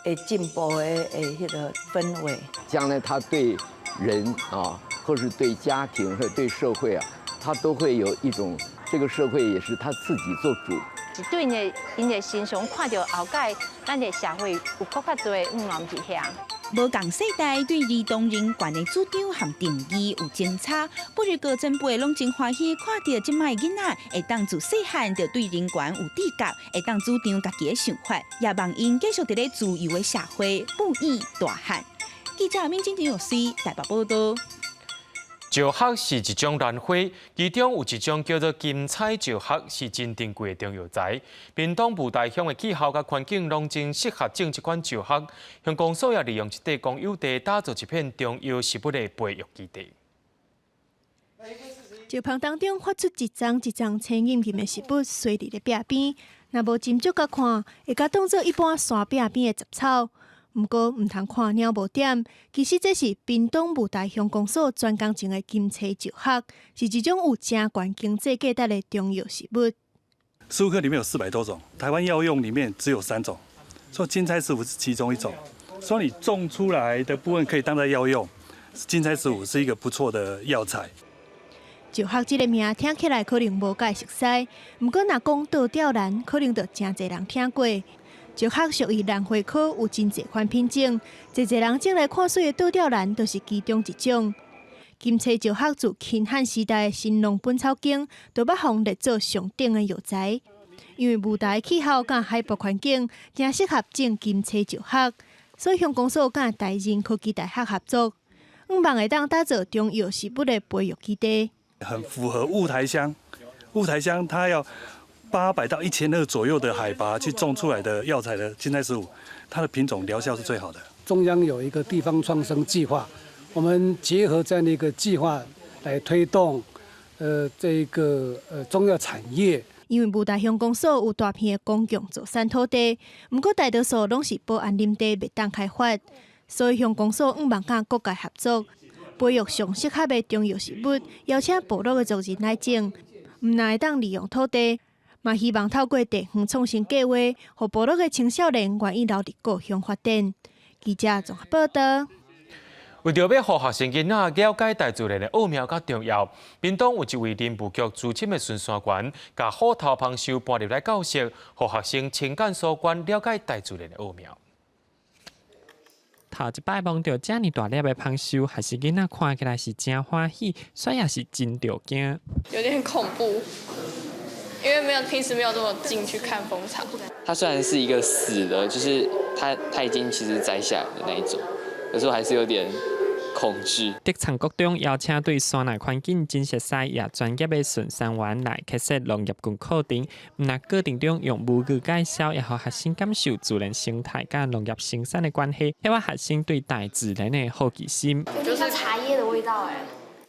會進步的彼個氛圍。將來他對人啊，或是對家庭，或者對社會啊，他都會有一種，這個社會也是他自己做主。是對𪜶的身上看著後蓋，咱的社會有閣較濟，嘛毋是遐。無仝世代對兒童人權的主張和定義有爭差，不過高前輩攏真歡喜看著這擺囡仔會當自細漢就對人權有知覺，會當主張家己的想法，也望𪜶繼續佇咧自由的社會哺乳大漢。記者敏晶陳玉思台北報道。石斛是一種蘭花，其中有一種叫做金彩石斛，是真珍貴的中藥材。屏東霧台鄉的氣候佮環境攏真適合種這款石斛。鄉公所也利用一塊公有地，打造一片中藥食物的培育基地。石棚當中發出一叢一叢青陰陰的植物，垂佇咧壁邊。若無斟酌佮看，會共當做一般山壁邊的雜草。毋過毋通看鳥無點，其實這是屏東霧台鄉公所專工種的金彩石斛，是一種有誠懸經濟價值的中藥食物。石斛科裡面有400多種，台灣藥用裡面只有三種，所以金釵石斛是其中一種。所以你種出來的部分可以當做藥用，金釵石斛是一個不錯的藥材。石斛這个名聽起來可能無蓋熟悉，毋過若講倒吊蘭，可能就誠濟人聽過。石斛屬於蘭花科，有真濟款品種，濟濟人種來看媠的倒吊蘭，就是其中一種。金釵石斛自秦漢時代的《神農本草經》就捌予列做上等的藥材。因為霧台氣候佮海拔環境，誠適合種金釵石斛，所以鄉公所佮台仁科技大學合作，向望會當打造中藥食物的培育基地。很符合霧台鄉，霧台鄉它要800到1200左右的海拔去種出來的藥材的金釵石斛，它的品種療效是最好的。中央有一個地方創生計劃，我們結合這樣的一個計劃來推動，這個中藥產業。因為霧台鄉公所有大片的公共造山土地，毋過大多數攏是保安林地，袂當開發，所以鄉公所向望佮各界合作，培育上適合的中藥食物，邀請部落的族人來種，毋但會當利用土地，嘛希望透過地方創生計劃，予部落的青少年願意留佇故鄉發展。記者綜合報道。為著欲予學生囡仔了解大自然的奧妙佮重要，屏東有一位林務局資深的巡山員，共虎頭蜂獸搬入來教室，予學生親眼所觀了解大自然的奧妙。頭一擺摸著遮爾大粒的蜂獸，學生囡仔看起來是誠歡喜，煞也是真著驚。有點恐怖，因為沒有平時沒有這麼近去看蜂巢。它雖然是一個死的，就是它已經其實摘下來的那一種，可是我還是有點恐懼。德昌國中邀請對山內環境真熟悉也專業的巡山員來開設農業軍課程，毋但過程中用母語介紹，也予學生感受自然生態佮農業生產的關係，激發學生對大自然的好奇心。就是茶葉的味道欸。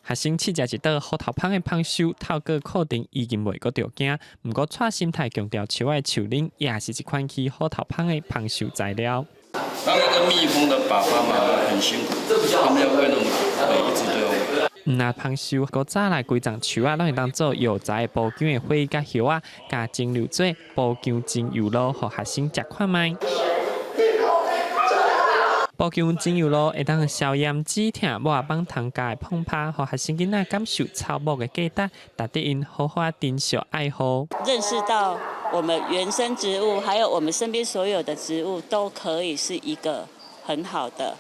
學生試食一道虎頭蜂的蜂獸，透過課程已經袂閣著驚。毋過，蔡心態強調，樹仔的樹奶也是這款起虎頭蜂的蜂獸材料。當那個蜜蜂的爸爸媽媽很辛苦，他們要餵那麼多，每一隻都要餵。毋但蜂獸，古早來規叢樹仔攏會當做藥材的杜薑的花佮葉仔，共蒸餾做杜薑精油露，予學生食看覓。杜薑精油露會當消炎止疼、抹蠓蟲咬的碰拍，予學生囡仔感受草木的價值，值得𪜶好好珍惜愛護。認識到我們原生植物，還有我們身邊所有的植物，都可以是一個很好的，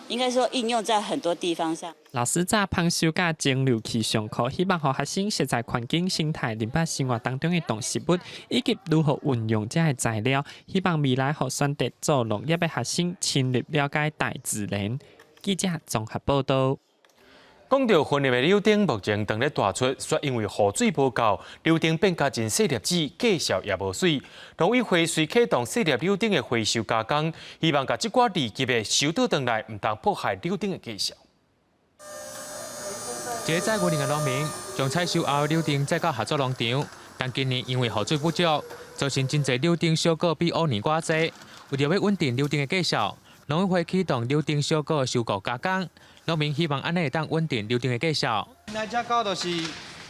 應該說應用在很多地方上。老師早蜂獸佮蒸餾器上課，希望予學生熟悉環境生態、明白生活當中的動植物，以及如何運用這个材料。希望未來予選擇做農業的學生深入了解大自然。記者綜合報道。講到雲林的柳丁，目前當咧大出，卻因為雨水無夠，柳丁變甲真細粒子，價數也無媠。農委會遂啟動細粒柳丁的回收加工，希望共這寡二級的收倒轉來，毋通破壞柳丁的價數。一个在雲林的農民將採收後的柳丁載到合作農場，但今年因為雨水不足，造成真濟柳丁小果比往年閣濟。為著欲穩定柳丁的價數，農委會啟動柳丁小果收購加工。農民希望按呢會當穩定柳丁的價數。來遮狗就是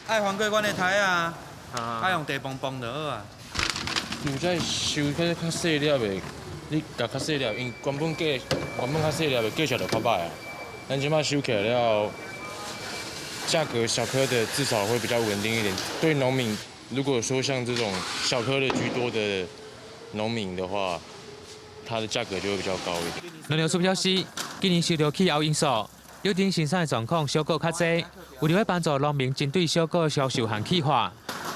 愛還過阮的刣仔，愛用地磅磅就好啊。有在收較較細粒的，你共較細粒，𪜶原本價原本較細粒的價錢就較䆀啊。咱這擺收起來了後，價格小顆的至少會比較穩定一點。對農民，如果說像這種小顆的居多的農民的話，它的價格就會比較高一點。農業署表示，今年受到氣候因素，柳丁生產的狀況小可較濟，為著欲幫助農民針對小果銷售和去化，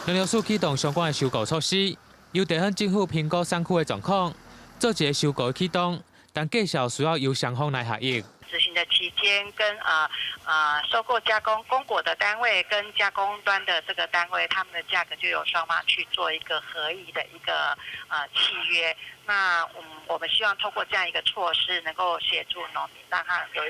農業署啟動相關的收購措施，由地方政府評估產區的狀況，做一个收購的啟動，但價數需要由雙方來協議。執行的期間，跟收購加工供果的單位跟加工端的這個單位，他們的價格就由雙方去做一個合意的一個契約。那我們希望透過這樣一個措施，能夠協助農民，讓他有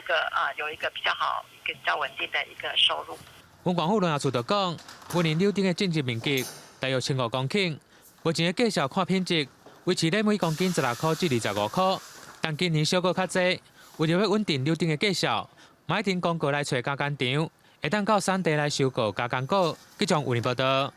一個比較好、一個比較穩定的一個收入。阮縣府農業處就講，雲林柳丁的種植面積大約1500公頃，目前的價數看品質，維持咧每公斤16塊至25塊，但今年小果較濟。為著欲穩定柳丁的價數，嘛一定公告來揣加工場，會當到產地來收購加工果。記者雲林報道。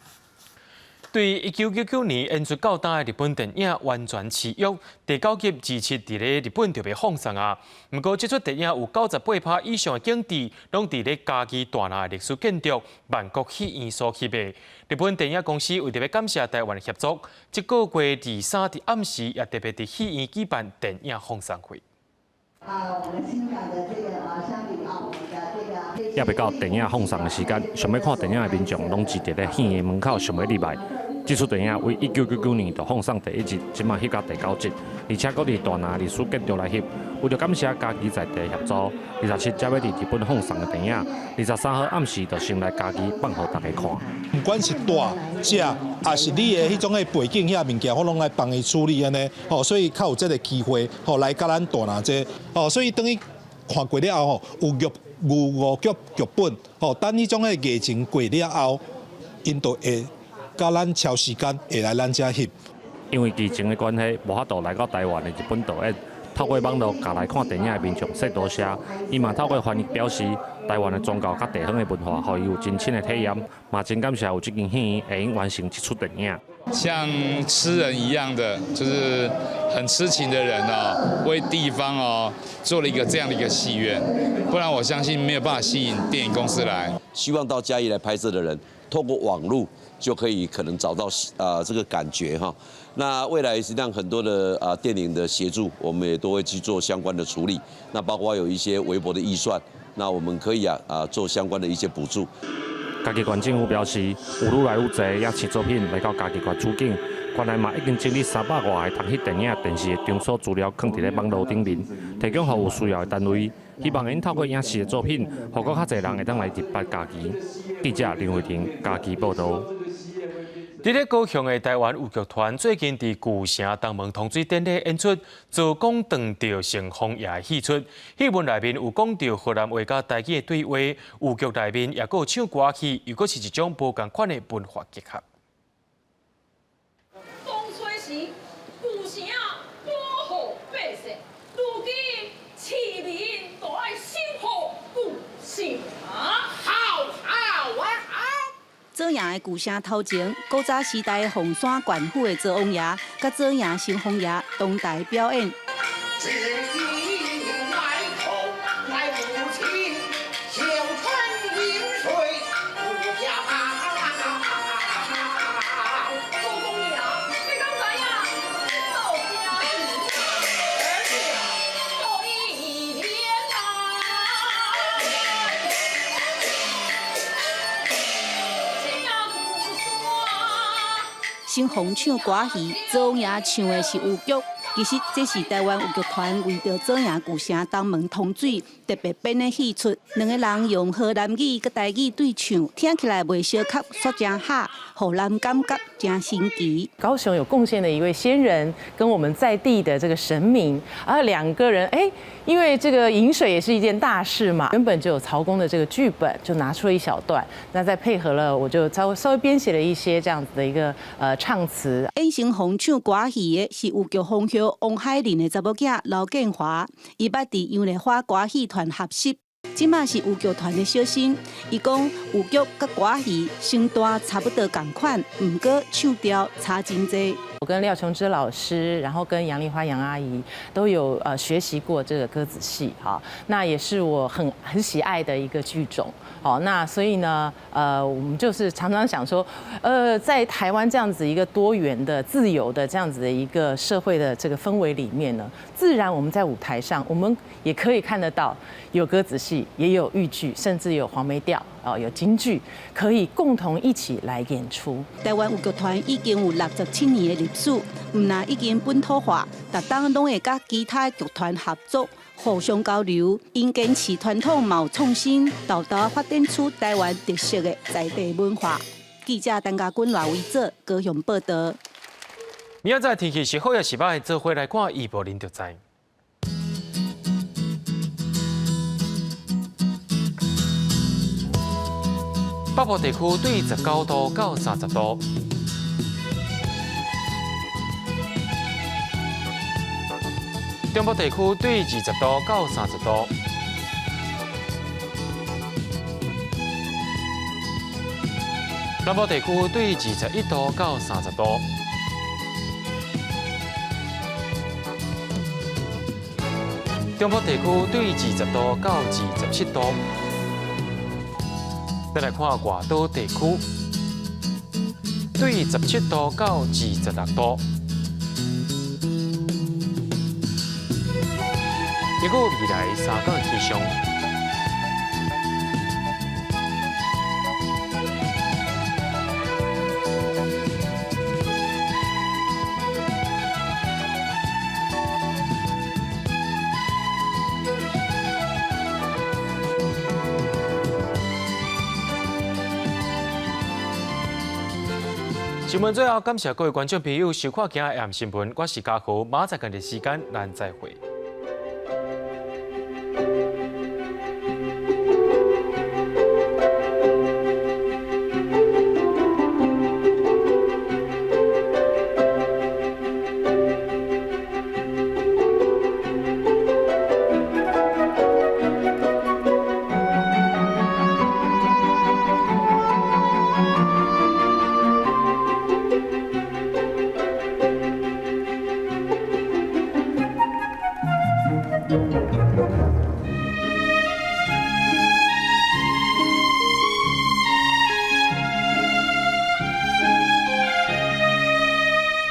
對1999年演出到今的日本電影《完全契約》第九集二七佇咧日本就欲放送啊。毋過，這齣電影有98%以上的景致，攏佇咧嘉義大林的歷史建築萬國戲院所翕的。日本電影公司為著欲感謝台灣的協作，這個月23佇暗時也特別佇戲院舉辦電影放送會。啊，我們新港的這個啊，相比啊，我們的這個。猶未到電影放送的時間，想欲看電影的民眾攏擠佇咧戲院門口，想欲入來。這齣電影為1999年就放送第一集，這馬翕到第九集，而且閣佇大林歷史建築來翕。為著感謝嘉義在地協助，27才欲佇日本放送的電影，23號暗時就先來嘉義放予大家看。毋管是帶、食，抑是你的彼種的背景遐物件，我攏來幫伊處理按呢。吼，所以較有這个機會，吼來佮咱大林這，吼，所以當伊看過了後，吼，有劇有五劇劇本，吼，等彼種的藝情過了後，𪜶就會佮咱敲時間會來咱遮翕。因為疫情的關係，無法度來到台灣的日本導演，透過網路共來看電影的民眾說多謝。伊嘛透過翻譯表示，台灣的宗教佮地方的文化，予伊有真深的體驗，嘛真感謝有這間戲院會用完成這齣電影。像痴人一樣的，就是很痴情的人哦，為地方哦做了一個這樣的一個戲院，不然我相信沒有辦法吸引電影公司來。希望到嘉義來拍攝的人，透過網路就可以可能找到這個感覺哈。那未來實際上很多的電影的協助，我們也都會去做相關的處理。那包括有一些微薄的預算，那我們可以做相關的一些補助。嘉義縣政府表示，有愈來愈濟影視作品來到嘉義縣取景，縣內嘛已經整理300外个通翕電影、電視的場所資料，囥佇咧網路頂面，提供予有需要的單位。希望𪜶透過影視的作品，予閣較濟人會當來入捌嘉義。記者林慧婷嘉義報導。佇咧高雄的台灣豫劇團最近佇舊城東門通水典禮演出，曹公撞著城隍爺的戲出。戲文內面有講著河南話佮台語的對話，豫劇內面也閣有唱歌戲，又閣是一種無仝款的文化結合。當初時，舊城保護百姓，如今市民都愛守護舊城。好，好啊，好！左營的舊城頭前，古早時代鳳山縣府的灶王爺，佮左營城隍爺同台表演。愛母親，小春飲水不加灶公爺，你敢知影？灶家做一天啊！这旧山。城隍唱歌戲，灶王爺唱的是豫劇。其實這是台灣豫劇團為著左營舊城東門通水特別編的戲出，兩个人用河南語佮台語對唱，聽起來袂相合，煞誠合，予人感覺誠神奇。高雄有貢獻的一位先人，跟我們在地的這個神明，而兩個人，哎，因為這個飲水也是一件大事嘛，原本就有曹公的這個劇本，就拿出了一小段，那再配合了，我就稍微稍微編寫了一些這樣子的一個唱詞。演城隍唱歌戲的是豫劇風後王海玲的查某囝劉建華，伊捌佇楊麗花歌戲團學習，這馬是豫劇團的小生。伊講豫劇佮歌戲身段差不多仝款，毋過唱調差真濟。我跟廖瓊芝老師，然後跟楊麗花楊阿姨都有學習過這個歌仔戲，哈，那也是我很喜愛的一個劇種，好，那所以呢，我們就是常常想說，在台灣這樣子一個多元的、自由的這樣子的一個社會的這個氛圍裡面呢，自然我們在舞台上，我們也可以看得到有歌仔戲，也有豫劇，甚至有黃梅調，哦，有京劇，可以共同一起來演出。台灣豫劇團已經有67年的歷史，毋但已經本土化，逐冬攏會佮其他劇團合作，互相交流。𪜶堅持傳統，嘛有創新，沓沓發展出台灣特色的在地文化。記者陳家軍、賴維哲高雄報導。明仔載天氣是好抑是䆀，做伙來看預報，恁就知。北部地區對19度到30度。中部地區對20度到30度。南部地區對21度到30度。中部地區對20度到27度。再來看外島地區，對17度到26度。一個未來三天氣象，新聞最後，感謝各位觀眾朋友收看今仔暗新聞，我是嘉豪，明仔載仝時間，咱再會。